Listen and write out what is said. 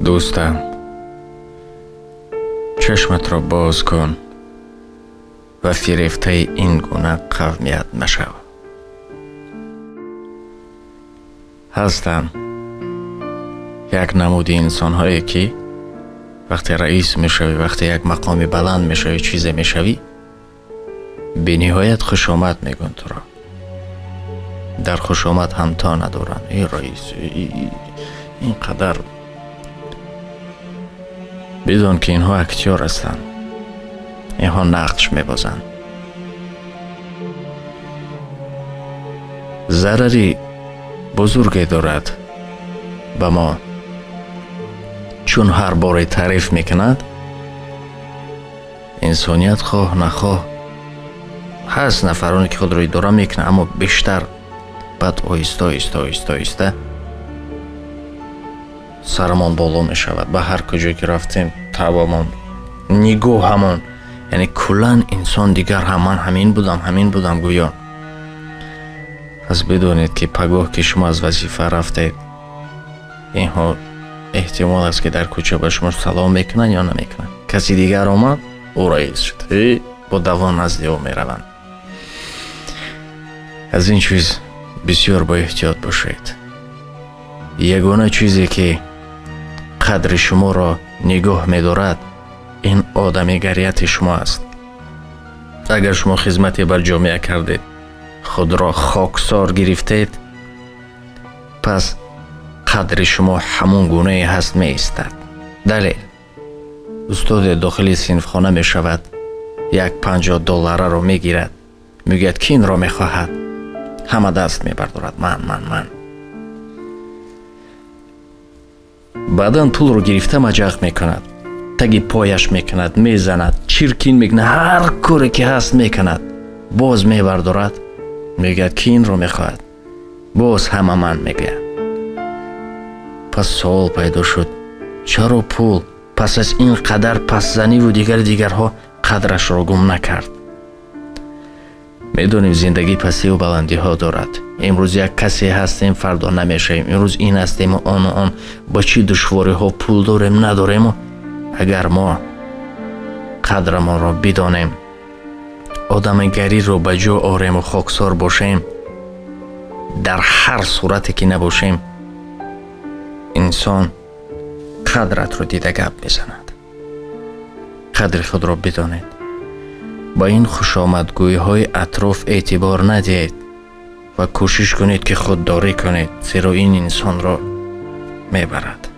Дӯстам, чашматро боз кун ва фирефтаи ин гуна қавмият машав. Ҳастанд як намуди инсонҳое, ки вақте раис мешавӣ, вақте як мақоми баланд мешавӣ, чизе мешавӣ, бениҳоят хушомад мегӯянд туро. Дар хушомад ҳамто надоранд. Эй раис, ин қадар. Бидон, ки инҳо актёр ҳастанд, инҳо нақш мебозанд. Зарари бузурге дорад ба мо, чун ҳар боре таъриф мекунад, инсоният хоҳ нахоҳ ҳаст нафароне, ки худро идора мекунад, аммо бештар баъд оҳиста оҳиста оҳиста оҳиста сарамон боло мешавад. Ба ҳар куҷо ки рафтем, табамон, нигоҳамон, яъне куллан инсон дигар ҳам ман ҳамин будам, ҳамин будам гӯё. Пас бидонед, ки пагоҳ ки шумо аз вазифа рафтед, инҳо эҳтимол аст, ки дар кӯча ба шумо салом мекунанд ё намекунанд. Каси дигар омад, ӯ раис шуд, бо давон назди ӯ мераванд. Аз ин чиз бисёр бо эҳтиёт бошед. Ягона чизе, ки қадри шуморо нигоҳ медорад, ин одамигарияти шумо аст. Агар шумо хизмате бар ҷомеа кардед, худро хоксор гирифтед, пас қадри шумо ҳамон гунае ҳаст меистад. Далел: устоде дохили синфхона мешавад, як $50 мегирад, мегӯяд, ки инро мехоҳад? Ҳама даст мебардорад: ман, ман, ман. Баъдан пулро гирифта маҷақ мекунад, таги пояш мекунад, мезанад, чиркин мекунад, ҳар коре ки ҳаст мекунад. Боз мебардорад, мегӯяд, ки инро мехоҳад? Боз ҳама ман мегӯяд. Пас суол пайдо шуд: чаро пул пас аз ин қадар пасзаниву дигар дигарҳо қадрашро гум накард? Медонем, зиндагӣ пастиву баландиҳо дорад. Имрӯз як касе ҳастем, фардо намешавем. Имрӯз ин ҳастему ону он, бо чӣ душвориҳо пул дорем, надорему. Агар мо қадрамонро бидонем, одамигариро ба ҷо орему хоксор бошем, дар ҳар сурате ки набошем, инсон қадратро дида гап мезанад. Қадри худро бидонед. Ба ин хушомадгӯиҳои атроф эътибор надиҳед ва кӯшиш кунед, ки худдорӣ кунед, зеро ин инсонро мебарад.